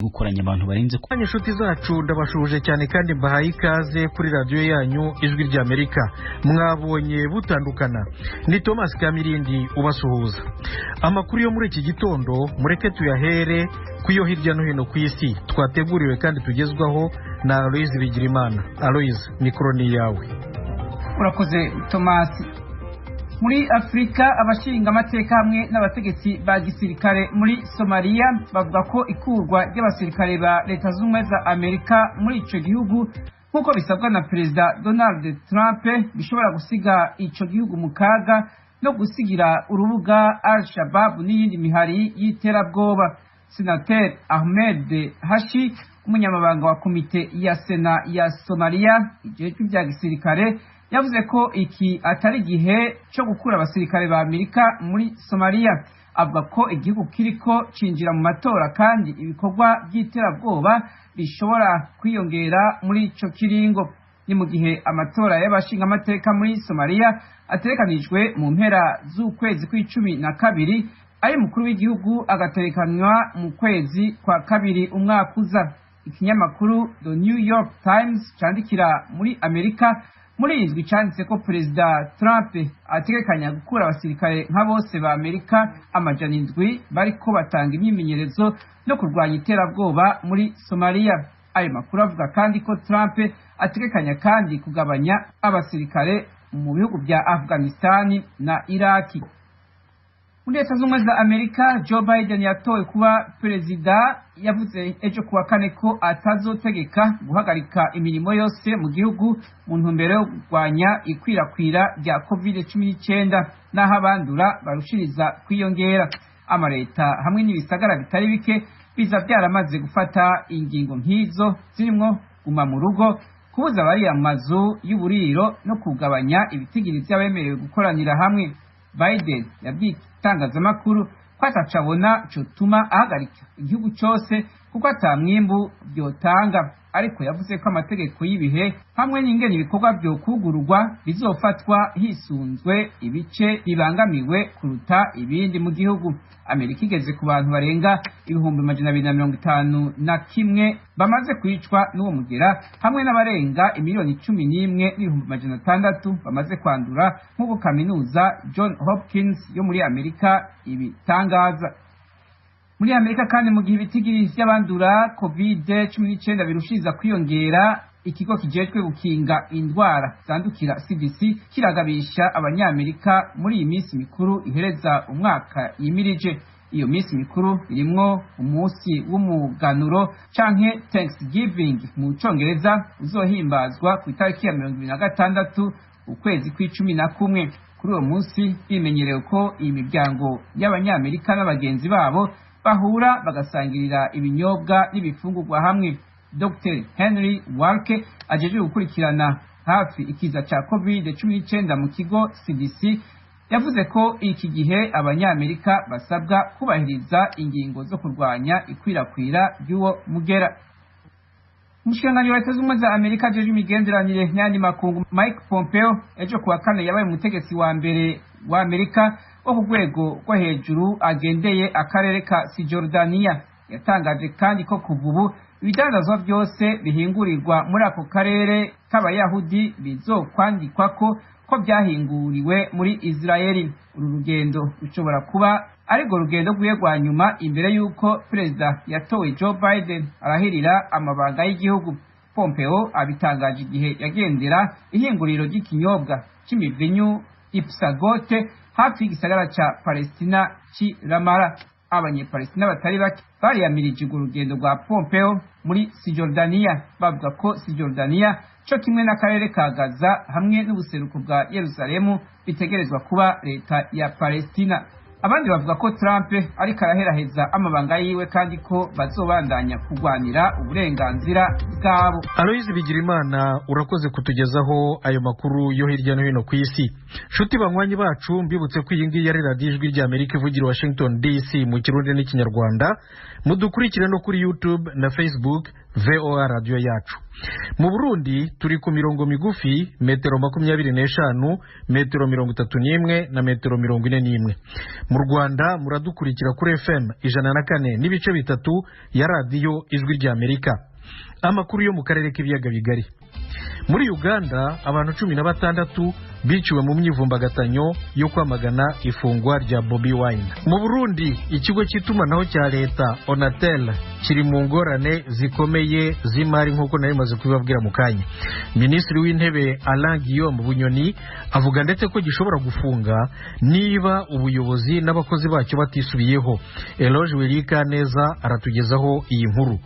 Gukoranya abantu barenze Inshuti zacu, ndabashuhuje cyane kandi mbahaye ikaze kuri radiyo yanyu Ijwi ry'Amerika. Mwabonye butandukana, ni Thomas Kamirindi ubasuhuza. Amakuru yo muri iki gitondo mureke tuyahere ku yo hirya no hino ku isi twateguriwe kandi tugezwaho na Aloise Bigirimana. Aloise, mikoro ni iyawe. Urakoze, Thomas. Muri Afurika, abashinga amateka hamwe n'abategetsi ba gisirikare muri Somaliya bavuga ko ikurwa ry'abasirikare ba Leta Zunze Ubumwe za Amerika muri ico gihugu, nk'uko bisabwa na Perezida Donald Trump, bishobora gusiga ico gihugu mu kaga no gusigira urubuga Al Shabaab n'iyindi mihari y'iterabwoba. Senateri Ahmed Hashi, umunyamabanga wa komite ya Sena ya Somaliya ijejwe ibya gisirikare, yavuze ko iki atari igihe cyo gukura abasirikare ba Amerika muri Somaliya. Avuga ko igihugu kiriko cinjira mu matora kandi ibikorwa by'iterabwoba bishobora kwiyongera muri ico kiringo. Ni mu gihe amatora y'abashingamateka muri Somaliya ategekanijwe mu mpera z'ukwezi kw'icumi na kabiri, ari mukuru w'igihugu agaterekanywa mu kwezi kwa kabiri umwaka uza. Ikinyamakuru The New York Times candikira muri Amerika muri iyi ndwi canditse ko Perezida Trump ategekanya gukura abasirikare nka bose ba Amerika 700 bariko batanga imyimenyerezo no kurwanya iterabwoba muri Somaliya. Ayo makuru avuga kandi ko Trump ategekanya kandi kugabanya abasirikare mu bihugu bya Afghanistan na Iraki. Muri Leta Zunze Ubumwe za Amerika, Joe Biden yatowe kuba perezida yavuze ejo kuwa kane ko atazotegeka guhagarika imirimo yose mu gihugu mu ntumbero yo kurwanya ikwirakwira rya COVID-19, n'aho abandura barushiriza kwiyongera. Amaleta hamwe n'ibisagara bitari bike biza byaramaze gufata ingingo nk'izo, zirimwo guma mu rugo, kubuza abari mu mazu y'uburiro no kugabanya ibitigiri by'abemerewe gukoranira hamwe. Biden yabwiye itangazamakuru ko ataco abona cotuma ahagarika igihugu cose, kuko ata mwimbu vyotanga. Ariko yavuze ko amategeko y'ibihe hamwe n'ingene ibikorwa vyokwugururwa bizofatwa hisunzwe ibice bibangamiwe kuruta ibindi mu gihugu. Amerika igeze ku bantu barenga 251,000 bamaze kwicwa n'uwo mugera, hamwe n'abarenga 11,600,000 bamaze kwandura, nk'uko kaminuza John Hopkins yo muri Amerika ibitangaza. Muri Amerika kandi, mu gihe ibitigiri vy'abandura COVID-19 birushiriza kwiyongera, ikigo kijejwe gukinga indwara zandukira, CDC, kiragabisha Abanyamerika muri iyi minsi mikuru ihereza umwaka yimirije. Iyo minsi mikuru irimwo umunsi w'umuganuro, canke Thanksgiving mu Congereza, uzohimbazwa ku itariki ya 26 ukwezi kw'icumi na kumwe. Kuri uwo munsi bimenyerewe ko iyi miryango y'Abanyamerika n'abagenzi babo bahura bagasangirira ibinyobwa n'ibifungurwa hamwe. Dr Henry Walke, ajejwe gukurikirana hafi ikiza ca COVID-19 mu kigo CDC, yavuze ko iki gihe Abanyamerika basabwa kubahiriza ingingo zo kurwanya ikwirakwira ry'uwo mugera. Umushikiranganji wa Leta Zunze Ubumwe za Amerika ajejwe imigenderanire n'ayandi makungu, Mike Pompeo, ejo kuwa kane yabaye umutegetsi wa mbere wa Amerika wo ku rwego rwo hejuru agendeye akarere ka Cisjordania. Yatangaje kandi ko kuva ubu ibidandazwa byose bihingurirwa muri ako karere k'Abayahudi bizokwandikwako ko byahinguriwe muri Israeli. Uru rugendo rushobora kuba arirwo rugendo rwiwe rwa nyuma imbere y'uko perezida yatowe Joe Biden arahirira amabanga y'igihugu. Pompeo abitangaje igihe yagendera ihinguriro ry'ikinyobwa c'imivinyu Ipsagote hafi y'igisagara ca Palestina c'i Ramala. Abanyepalestina batari bake bariyamirije urwo rugendo rwa Pompeo muri Cisjordania, bavuga ko Cisjordania co kimwe n'akarere ka Gaza hamwe n'ubuseruko bwa Yerusalemu bitegerezwa kuba leta ya Palestina. Abandi bavuga ko Trump ariko araheraheza amabanga yiwe kandi ko bazobandanya kurwanira uburenganzira bwabo. Aloyizi Bigirimana, urakoze kutugezaho ayo makuru yo hirya no hino ku isi. Nshuti banywanyi bacu, mbibutse ko iyi ngiyi ari radiyo Ijwi ry'Amerika ivugira Washington DC mu Kirundi n'Ikinyarwanda. Mudukurikire no kuri YouTube na Facebook, VOA Radiyo Yacu. Mu Burundi turi ku mirongo migufi, metero 25, metero 31 na metero 41. Mu Rwanda muradukurikira kuri FM 104.3 ya Radiyo Ijwi ry'Amerika. Amakuru yo mu karere k'ibiyaga bigari. Muri Uganda abantu 16 biciwe mu myivumbagatanyo yo kwamagana ifungwa rya Bobi Wine. Mu Burundi ikigo cy'itumanaho cya leta Onatel kiri mu ngorane zikomeye z'imari, nk'uko nari maze kubibabwira mu kanya. Minisitiri w'Intebe Alain Guillaume Bunyoni avuga ndetse ko gishobora gufunga niba ubuyobozi n'abakozi bacyo batisubiyeho. Eloge Wirika neza aratugezaho iyi nkuru.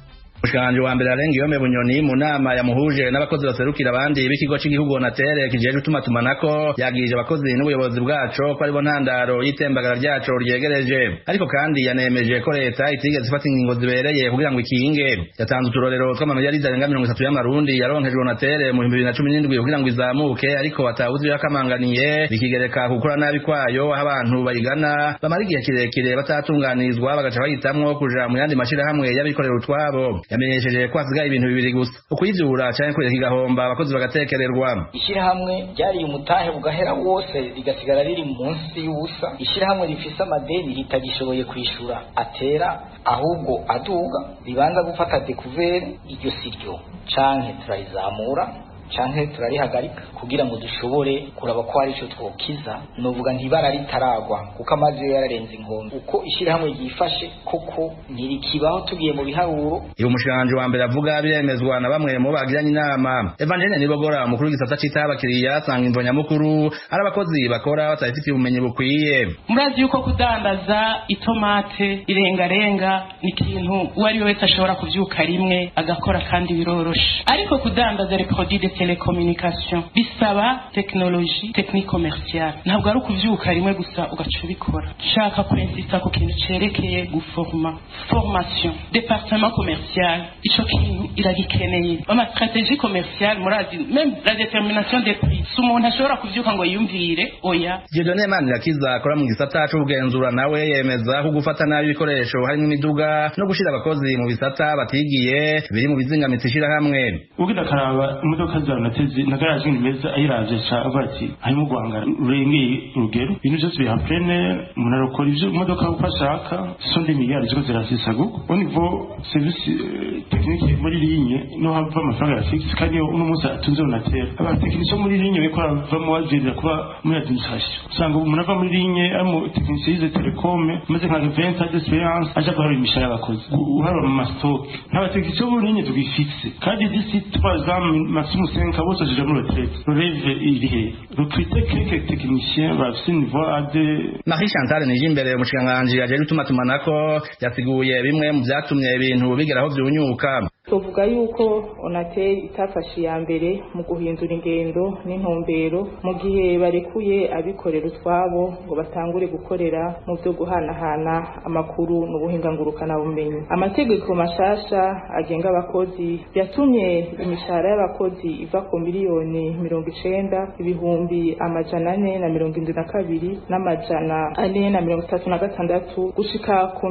Umushikiranganje wa mbere Alain Guillaume Bunyoni mu nama yamuhuje n'abakozi baserukira abandi b'ikigo cy'igihugu Onatel kijeje utumatumanako yagirije abakozi n'ubuyobozi bwaco ko aribo ntandaro y'itembagara ryaco ryegereje, ariko kandi yanemeje ko leta itigeze ifata ingingo zibereye kugira ngo ikinge. Yatanze uturorero tw'amamiliyari arenga 30 y'amarundi yaronkejwe Onatel mu 2017 kugira ngo izamuke, ariko atawuzi yakamanganiye, bikigereka gukora nabi kwayo, aho abantu bayigana bamara igihe kirekire batatunganirizwa bagaca bahitamwo kuja mu yandi mashirahamwe y'abikorera utwabo. Yamenyesheje ko hasigaye ibintu bibiri gusa: ukuyivyura canke kureka igahomba, abakozi bagatekererwa. Ishyirahamwe ryariye umutahe ugahera wose, rigasigara riri munsi y'ubusa. Ishyirahamwe rifise amadeni ritagishoboye kwishura, atera ahubwo aduga, ribanza gufata découvert. Iryo si ryo, canke turarizamura canke turarihagarika kugira ngo dushobore kuraba ko hari ico twokiza. Novuga ntibara ritaragwa, kuko amazi yo yararenze inkombe. Uko ishyirahamwe ryifashe koko ntirikibaho tugiye mu biharuro. Iyo umushikiranganje wa mbere avuga biremezwa na bamwe mu bagiranye inama. Evangeline Nibogora, umukuru w'igisata citaho abakiriya, asanga imvo nyamukuru ari abakozi bakora batabifitiye ubumenyi bukwiye. Murazi yuko kudandaza itomate, irengarenga, ni ikintu uwo ari we wese ashobora kuvyuka rimwe agakora kandi biroroshe, ariko kudandaza les produits de télécommunication bisaba technologie, technique commerciale. Ntabwo ari ukuvyuka rimwe gusa ugaca ubikora. Nshaka kwinsista ku kintu cerekeye guforma, formation. Département commercial ico kintu iragikeneye, ama stratégie commerciale. Murazi même la détermination des prix, si umuntu ashobora kuvyuka ngo yiyumvire, oya. Dieudonné Manirakiza akora mu gisata c'ubugenzura, nawe yemeza ko gufata nabi ibikoresho harimwo imiduga no gushira abakozi mu bisata batigiye biri mu bizingamitsi ishirahamwe. Ugenda akaraba imodoka za Onatel na garage ni meza, ayiravye ca avuga ati harimo guhangara rurengeye urugero, ibintu byose biha frein, umuntu arakora ivyo imodoka uko ashaka, sonde miliyari ziko zirasesagurwa. Au niveau service technique muri ligne no hava amafaranga ya fixe, kandi uno munsi atunze Onatel abatekinisiye muri ligne bariko baravamo bagendera kuba muri administration. Usanga umuntu ava muri ligne ari mu technicien yize télécom, amaze nka 20 ans d'expérience, aja guharura imishahara y'abakozi, guharura mu ma stock. Nta batekinisiye bo muri ligne tugifise, kandi d'ici 3 ans maximum 5 bose baja muri retraite. Relève iri he? Recruter quelques techniciens bafise niveau A2. Marie Chantal Nijimbere, umushikiranganji ajejwe itumatumanako, yasiguye bimwe mu vyatumye ibintu bigera aho vyunyuka. Tuvuga yuko Onatel itafashe iya mbere mu guhindura ingendo n'intumbero mu gihe barekuye abikorera utwabo ngo batangure gukorera mu byo guhanahana amakuru n'ubuhinga ngurukanabumenyi. Amategeko mashasha agenga abakozi yatumye imishahara y'abakozi iva ku 90 472,436 gushika ku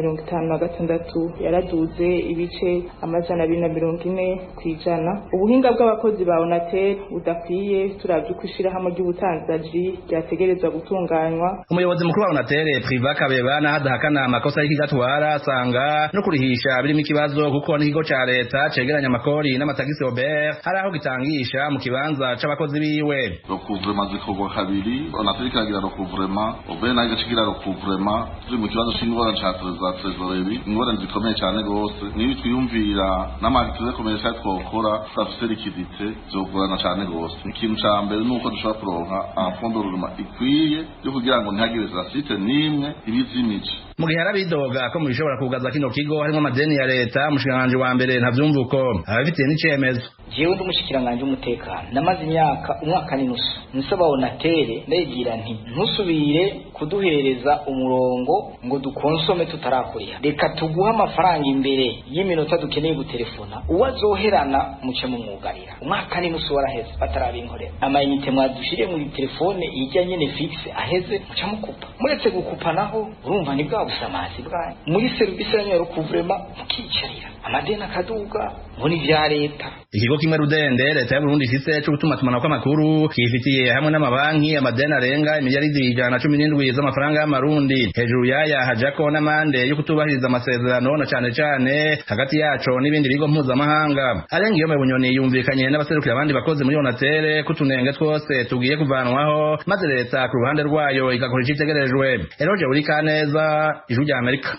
309,895,756. Yaraduze ibice 240%. Ubuhinga bw'abakozi ba Onatel budakwiye, turavye uko ishirahamwe ry'ubutanzaji ryategerezwa gutunganywa. Umuyobozi mukuru wa Onatel, Priva Kabeba, naho adahakana amakosa y'ikigo atwara, asanga no kurihisha birimo ikibazo, kuko n'ikigo ca leta cegeranya amakori n'amatagisi OBR hari aho gitangisha mu kibanza c'abakozi biwe. Recouvrement zikorwa kabiri: Onatel ikagira recouvrement, OBR nayo igaca recouvrement. Turi mu kibazo c'ingorane ca za trésorerie, ingorane zikomeye cane gose. Niba twiyumvira n'ama activités commerciales twokora tudafise liquidité, vyogorana cane gose. Ikintu ca mbere nuko dushobora kuronka un fonds de roulement ikwiye yo kugira ngo ntihagire za site n'imwe ibizimije. Mu gihe hari abidoga ko mu bishobora kugaza kino kigo harimo amadeni ya leta, umushikiranganji wa mbere ntavyumva uko, ababifitiye n'icemezo. Jewe ndi umushikiranganji w'umutekano, namaze imyaka umwaka n'inusu nsaba Onatel, ndayigira nti ntusubire. Kuduhereza umurongo ngo dukonsome tutarakuriha, reka tuguhe amafaranga imbere y'iminota dukeneye gutelefona, uwazoherana muce mumwugarira. Umwaka n'inusu waraheze batarabinkorera. Amayinite mwadushiriye muri telefone ijya nyene fixe aheze muca mukupa. Muretse gukupa naho urumva ni bwa busamazi bwanyu muri serivisi yanyu ya recouvrement, mukicarira amadeni akaduga ngo ni vya leta. Ikigo kimwe rudende leta y'u Burundi ifise co gutumatumanako amakuru kifitiye hamwe n'amabanki amadeni arenga imiliyaridi 117 z'amafaranga y'amarundi. Hejuru yaya hajako n'amande yo kutubahiriza amasezerano, na cane cane hagati yaco n'ibindi bigo mpuzamahanga. Arenga iyo Bunyoni yumvikanye n'abaserukira abandi bakozi muri Onatel ko utunenge twose tugiye kuvanwaho, maze leta ku ruhande rwayo igakora icitegerejwe. Eroje Urikaneza, Ijwi rya Amerika.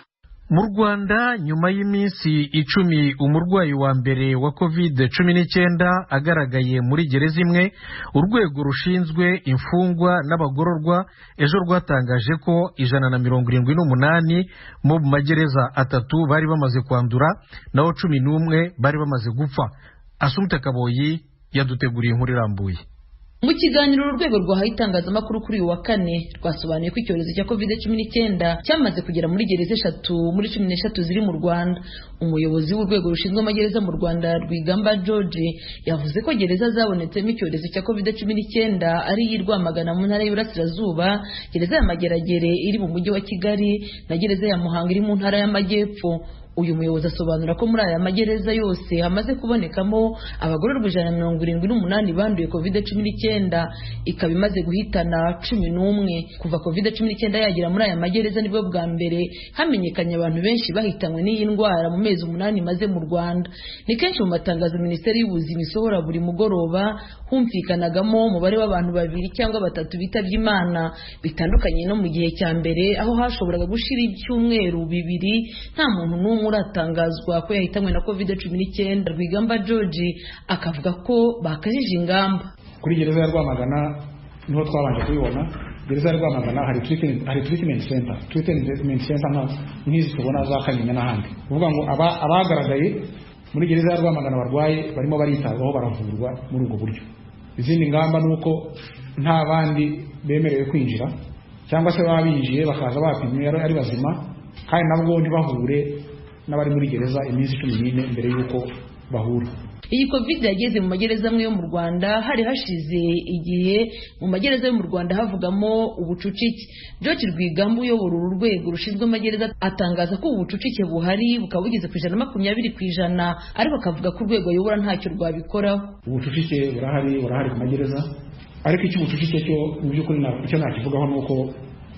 Mu Rwanda, nyuma y'iminsi 10 umurwayi wa mbere wa COVID-19 agaragaye muri gereza imwe, urwego rushinzwe imfungwa n'abagororwa ejo rwatangaje ko 178 mu magereza 3 bari bamaze kwandura, naho 11 bari bamaze gupfa. Asumta Kaboyi yaduteguriye inkuru irambuye. Mu kiganiro urwego rwahaye itangazamakuru kuri uyu wa kane, rwasobanuye ko icyorezo cya COVID-19 cyamaze kugera muri gereza 3 muri 13 ziri mu Rwanda. Umuyobozi w'urwego rushinzwe amagereza mu Rwanda, Rwigamba George, yavuze ko gereza zabonetsemo icyorezo cya COVID-19 ari iy'i Rwamagana mu ntara y'Iburasirazuba, gereza ya Mageragere iri mu mujyi wa Kigali na gereza ya Muhanga iri mu ntara y'Amajyepfo. Uyu muyobozi asobanura ko muri aya magereza yose hamaze kubonekamo abagororwa 178 banduye COVID-19, ikaba imaze guhitana 11. Kuva COVID-19 yagera muri aya magereza nibwo bwa mbere hamenyekanye abantu benshi bahitanywe n'iyi ndwara mu mezi 8 imaze mu Rwanda. Ni kenshi mu matangazo Minisiteri y'Ubuzima isohora buri mugoroba humvikanagamo umubare w'abantu 2 cyangwa 3 bitabye Imana, bitandukanye no mu gihe cya mbere aho hashoboraga gushira ibyumweru 2 nta muntu n'umwe uratangazwa ko yahitanywe na COVID-19. Rwigamba George akavuga ko bakajije ingamba. Kuri gereza ya Rwamagana niho twabanje kubibona. Gereza ya Rwamagana hari treatment center, treatment center nk'izi tubona za Kanyinya n'ahandi. Uvuga ngo abagaragaye muri gereza ya Rwamagana barwaye barimo baritabwaho, baravurwa muri ubwo buryo. Izindi ngamba ni uko nta bandi bemerewe kwinjira, cyangwa se baba binjiye bakaza bapimwe ari bazima, kandi nabwo ntibahure n'abari muri gereza iminsi 14 mbere y'uko bahura. Iyi COVID yageze mu magereza amwe yo mu Rwanda hari hashize igihe mu magereza yo mu Rwanda havugamo ubucucike. George Rwigamba uyobora uru rwego rushinzwe amagereza atangaza ko ubucucike buhari bukaba bugeze ku 120%, ariko akavuga ko urwego ayobora ntacyo rwabikoraho. Ubucucike burahari ku magereza, ariko icyo ubucucike cyo mu by'ukuri icyo nakivugaho ni uko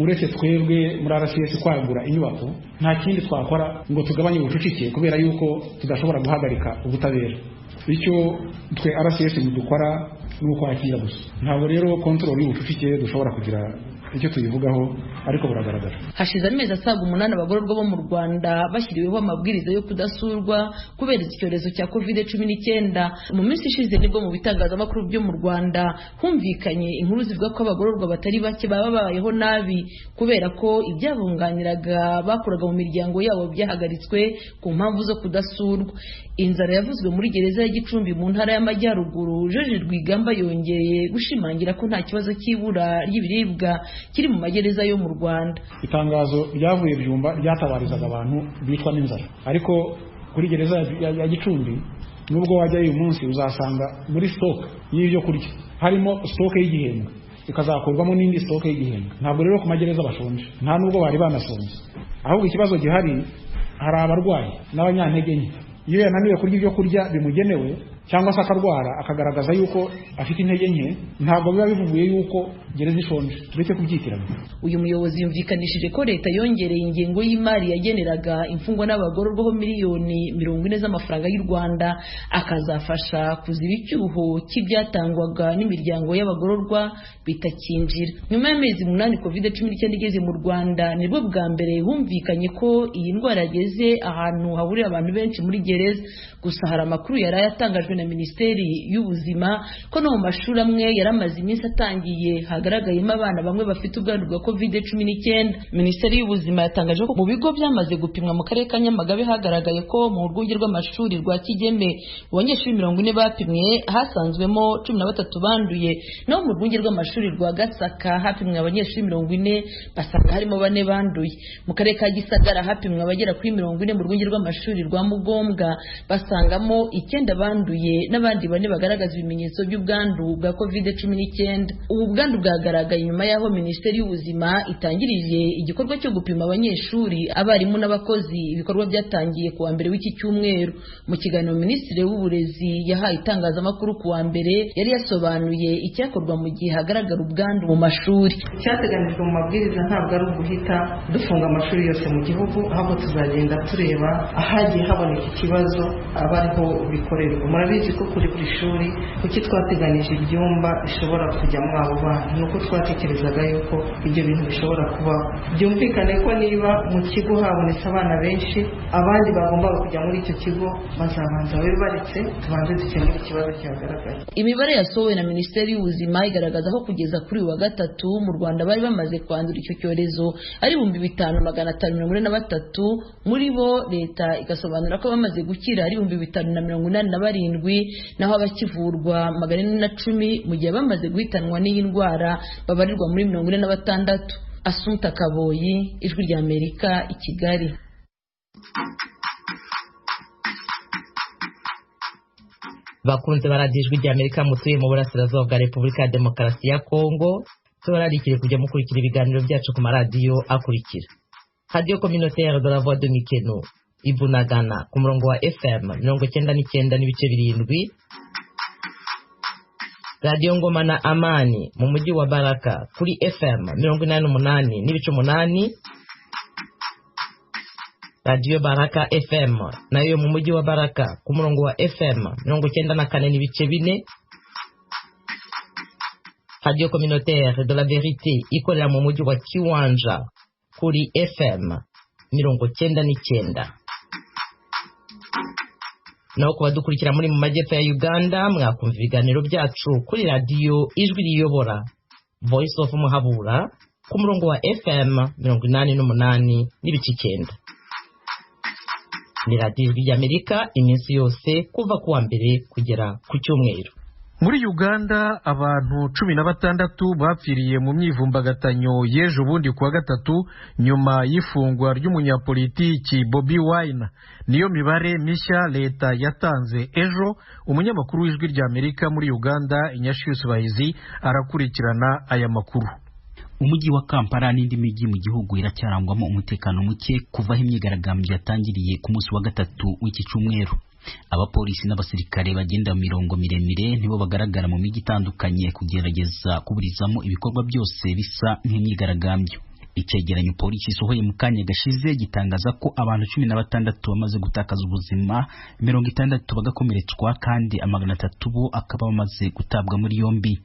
uretse twebwe muri RCS kwagura inyubako nta kindi twakora ngo tugabanye ubucucike, kubera yuko tudashobora guhagarika ubutabera. Icyo twe RCS dukora ni ukwakira gusa, ntabwo rero control y'ubucucike dushobora kugira icyo tuyivugaho, ariko buragaragara. Hashize amezi asaga 8 abagororwa bo mu Rwanda bashyiriweho amabwiriza yo kudasurwa kubera icyorezo cya COVID-19. Mu minsi ishize nibwo mu bitangazamakuru byo mu Rwanda humvikanye inkuru zivuga ko abagororwa batari bake baba babayeho nabi kubera ko ibyabunganiraga bakoraga mu miryango yabo byahagaritswe ku mpamvu zo kudasurwa. Inzara yavuzwe muri gereza ya Gicumbi mu ntara y'Amajyaruguru. George Rwigamba yongeye gushimangira ko nta kibazo cy'ibura ry'ibiribwa kiri mu magereza yo mu Rwanda. Itangazo ryavuye Byumba ryatabarizaga abantu bicwa n'inzara, ariko kuri gereza ya Gicumbi nubwo wajya uyu munsi uzasanga muri stock y'ibyo kurya harimo stock y'igihembwe, ikazakurwamo n'indi stock y'igihembwe. Ntabwo rero ku magereza bashonje, nta nubwo bari banasonje, ahubwo ikibazo gihari hari abarwayi n'abanyantege nke. Iyo yananiwe kurya ibyo kurya bimugenewe cyangwa se akarwara akagaragaza yuko afite intege nke, ntabwo biba bivuguye yuko gereza ishonje, tureke kubyitiranya. Uyu muyobozi yumvikanishije ko leta yongereye ingengo y'imari yageneraga imfungwa n'abagororwa ho miliyoni 40 z'amafaranga y'u Rwanda, akazafasha kuziba icyuho cy'ibyatangwaga n'imiryango y'abagororwa bitakinjira. Nyuma y'amezi 8 COVID-19 igeze mu Rwanda, nibwo bwa mbere humvikanye ko iyi ndwara yageze ahantu hahurira abantu benshi muri gereza. Gusa hari amakuru yari yatangajwe byatangajwe na Minisiteri y'Ubuzima ko no mu mashuri amwe yaramaze iminsi atangiye hagaragayemo abana bamwe bafite ubwandu bwa COVID-19. Minisiteri y'Ubuzima yatangaje ko mu bigo byamaze gupimwa mu karere ka Nyamagabe hagaragaye ko mu rwunge rw'amashuri rwa Kigeme mu banyeshuri 40 bapimwe hasanzwemo 13 banduye, naho mu rwunge rw'amashuri rwa Gasaka hapimwe abanyeshuri 40 basanga harimo 4 banduye. Mu karere ka Gisagara hapimwe abagera kuri 40 mu rwunge rw'amashuri rwa Mugombwa basangamo 9 banduye n'abandi 4 bagaragaza ibimenyetso by'ubwandu bwa COVID-19. Ubu bwandu bwagaragaye nyuma y'aho Minisiteri y'Ubuzima itangirije igikorwa cyo gupima abanyeshuri, abarimu n'abakozi. Ibikorwa byatangiye kuwa mbere w'iki cyumweru. Mu kiganiro Minisitiri w'Uburezi yahaye itangazamakuru kuwa mbere, yari yasobanuye icyakorwa mu gihe hagaragara ubwandu mu mashuri. Icyateganijwe mu mabwiriza ntabwo ari uguhita dufunga amashuri yose mu gihugu, ahubwo tuzagenda tureba ahagiye haboneka ikibazo aba ariho bikorerwa. Murabizi ko kuri buri shuri kuki twateganije ibyumba bishobora kujyamo abo bana, nuko twatekerezaga yuko ibyo bintu bishobora kubaho. Byumvikane ko niba mu kigo habonetse abana benshi, abandi bagombaga kujya muri icyo kigo bazabanza babe baretse, tubanze dukemure ikibazo cyagaragaye. Imibare yasohowe na Minisiteri y'Ubuzima igaragaza ko kugeza kuri uyu wa gatatu mu Rwanda bari bamaze kwandura icyo cyorezo ari 5543, muri bo leta igasobanura ko bamaze gukira ari 5087, naho abakivurwa 410, mu gihe bamaze guhitanwa n'iyi ndwara babarirwa muri 46. Asumta Kaboyi, Ijwi rya Amerika, i Kigali. Bakunze baradiyo Ijwi rya Amerika mutuye mu burasirazuba bwa Repubulika ya Demokarasi ya Kongo, tubararikire kujya mukurikira ibiganiro byacu ku maradiyo akurikira: Radio Communautaire de la Voix de Mikeno Ibunagana ku murongo wa FM 99.7, Radio Ngoma na Amani mu mujyi wa Baraka kuri FM 88.8, Radio Baraka FM nayo mu mujyi wa Baraka ku murongo wa FM 94.4, Radio Communautaire de la Vérité ikorera mu mujyi wa Kiwanja kuri FM 99. Naho kuba dukurikira muri mu majyepfo ya Uganda, mwakumva ibiganiro byacu kuri radiyo Ijwi Riyobora Voice of Muhabura ku murongo wa FM 88.9. Ni radiyo Ijwi ry'Amerika iminsi yose kuva kuwa mbere kugera ku cyumweru. Muri Uganda abantu 16 bapfiriye mu myivumbagatanyo y'ejo bundi kuwa gatatu nyuma y'ifungwa ry'umunyapolitiki Bobi Wine. Niyo mibare mishya leta yatanze ejo. Umunyamakuru w'Ijwi rya Amerika muri Uganda Inyashius Bahizi arakurikirana aya makuru. Umujyi wa Kampala n'indi mijyi mu gihugu iracyarangwamo umutekano muke kuva aho imyigaragambyo yatangiriye ku munsi wa gatatu w'iki cyumweru. Abapolisi n'abasirikare bagenda mu mirongo miremire nibo bagaragara mu mijyi itandukanye kugerageza kuburizamo ibikorwa byose bisa nk'imyigaragambyo. Icyegeranyo polisi isohoye mu kanya gashize gitangaza ko abantu 16 bamaze gutakaza ubuzima, 60 bagakomeretswa kandi 300 bo akaba bamaze gutabwa muri yombi.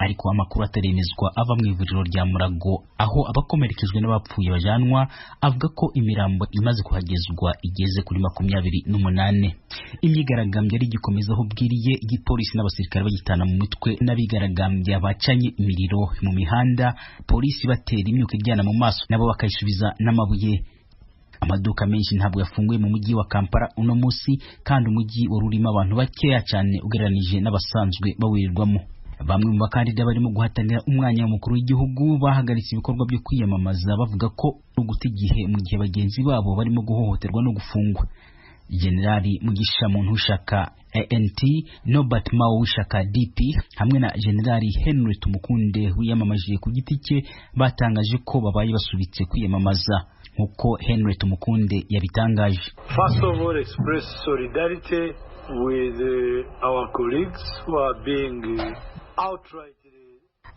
Ariko amakuru ataremezwa ava mu ivuriro rya Murago aho abakomerekejwe n'abapfuye bajanwa avuga ko imirambo imaze kuhagezwa igeze kuri 28. Imyigaragambyo yari igikomeza aho bwiriye, igipolisi n'abasirikare bagitana mu mitwe n'abigaragambya bacanye imiriro mu mihanda, polisi batera imyuka iryana mu maso nabo bakayisubiza n'amabuye. Amaduka menshi ntabwo yafunguye mu mujyi wa Kampala uno munsi, kandi umujyi wari urimo abantu bakeya cyane ugereranije n'abasanzwe bawirirwamo. Bamwe mu bakandida barimo guhatanira umwanya w'umukuru w'igihugu bahagaritse ibikorwa byo kwiyamamaza bavuga ko uguta igihe mu gihe bagenzi babo barimo guhohoterwa no gufungwa. Generali Mugisha Muntu w'ishyaka ANT, Norbert Mao w'ishyaka DP hamwe na Generali Henry Tumukunde wiyamamaje ku giti cye batangaje ko babaye basubitse kwiyamamaza nk'uko Henry Tumukunde yabitangaje. First of all, express solidarity with our colleagues who are being outright.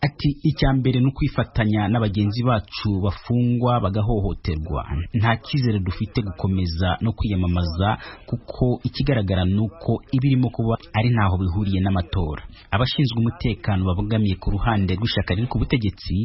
Ati icya mbere ni ukwifatanya n'abagenzi bacu bafungwa bagahohoterwa. Nta cyizere dufite gukomeza no kwiyamamaza kuko ikigaragara ni uko ibirimo kuba ari ntaho bihuriye n'amatora. Abashinzwe umutekano babogamiye ku ruhande rw'ishyaka riri ku butegetsi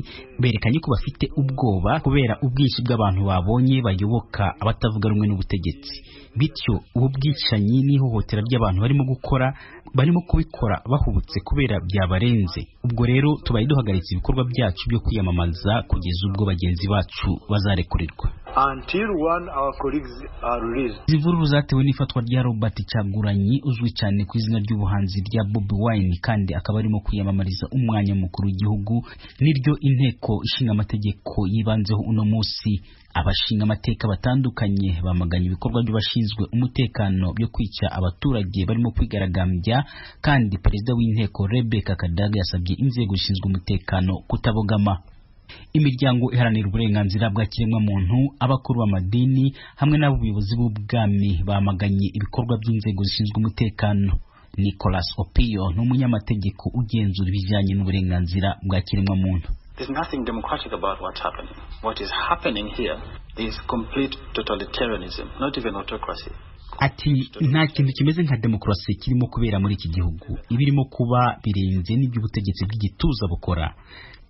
berekanye ko bafite ubwoba kubera ubwinshi bw'abantu babonye bayoboka abatavuga rumwe n'ubutegetsi. Bityo ubu bwicanyi n'ihohotera ry'abantu barimo gukora Barimo kubikora bahubutse kubera byabarenze. Ubwo rero tubaye duhagaritse ibikorwa byacu byo kwiyamamaza kugeza ubwo bagenzi bacu bazarekurirwa. Until one our colleagues are released. Izi mvururu zatewe n'ifatwa rya Robert Kyagulanyi, uzwi cyane ku izina ry'ubuhanzi rya Bobi Wine, kandi akaba arimo kwiyamamariza umwanya mukuru w'igihugu, niryo inteko ishinga amategeko yibanzeho uno munsi. Abashinga amateka batandukanye bamaganye ibikorwa by'abashinzwe umutekano byo kwica abaturage barimo kwigaragambya, kandi perezida w'inteko Rebecca Kadaga yasabye inzego zishinzwe umutekano kutabogama. Imiryango iharanira uburenganzira bwa kiremwamuntu, abakuru b'amadini hamwe n'abuyobozi b'ubwami bamaganye ibikorwa by'inzego zishinzwe umutekano. Nicholas Opio ni umunyamategeko ugenzura ibijyanye n'uburenganzira bwa kiremwamuntu. There's nothing democratic about what's happening. What is happening here is complete totalitarianism, not even autocracy. Ati: "Nta kintu kimeze nka demokarasi kirimo kubera muri iki gihugu. Ibirimo kuba birenze n'iby'ubutegetsi bw'igituza bukora.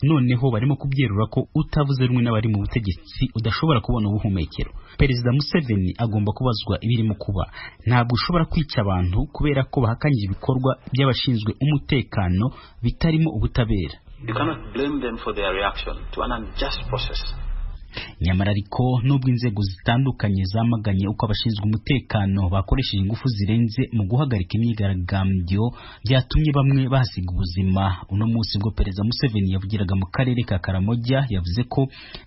Noneho barimo kubyerura ko utavuze rumwe n'abari mu butegetsi udashobora kubona ubuhumekero. Perezida Museveni agomba kubazwa ibirimo kuba. Ntabwo ushobora kwica abantu kubera ko bahakanyije ibikorwa by'abashinzwe umutekano bitarimo ubutabera." You cannot blame them for their reaction to an unjust process. Nyamara ariko, nubwo inzego zitandukanye zamaganye uko abashinzwe umutekano bakoresheje ingufu zirenze mu guhagarika imyigaragambyo byatumye bamwe bahasiga ubuzima, uno munsi ubwo Perezida Museveni yavugiraga mu karere ka Karamoja, yavuze ko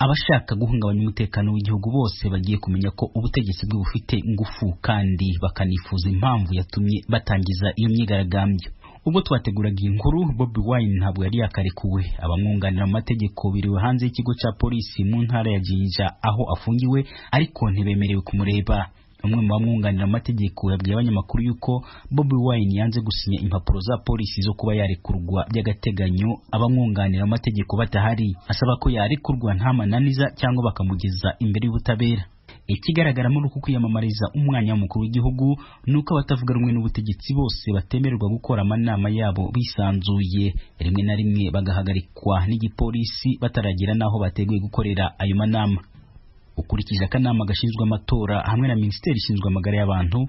abashaka guhungabanya umutekano w'igihugu bose bagiye kumenya ko ubutegetsi bwe bufite ingufu, kandi bakanifuza impamvu yatumye batangiza iyo myigaragambyo. Ubwo twateguraga iyi nkuru, Bobi Wine ntabwo yari yakarekuwe. Abamwunganira mu mategeko biriwe hanze y'ikigo cya polisi mu ntara ya Jinja aho afungiwe, ariko ntibemerewe kumureba. Umwe mu bamwunganira mu mategeko yabwiye abanyamakuru yuko Bobi Wine yanze gusinya impapuro za polisi zo kuba yarekurwa by'agateganyo abamwunganira mu mategeko badahari, asaba ko yarekurwa nta mananiza cyangwa bakamugeza imbere y'ubutabera. Ikigaragara muri uku kwiyamamariza umwanya w'umukuru w'igihugu ni uko abatavuga rumwe n'ubutegetsi bose batemererwa gukora amanama yabo bisanzuye, rimwe na rimwe bagahagarikwa n'igipolisi bataragera n'aho bateguye gukorera ayo manama. Ukurikije akanama gashinzwe amatora hamwe na minisiteri ishinzwe amagara y'abantu.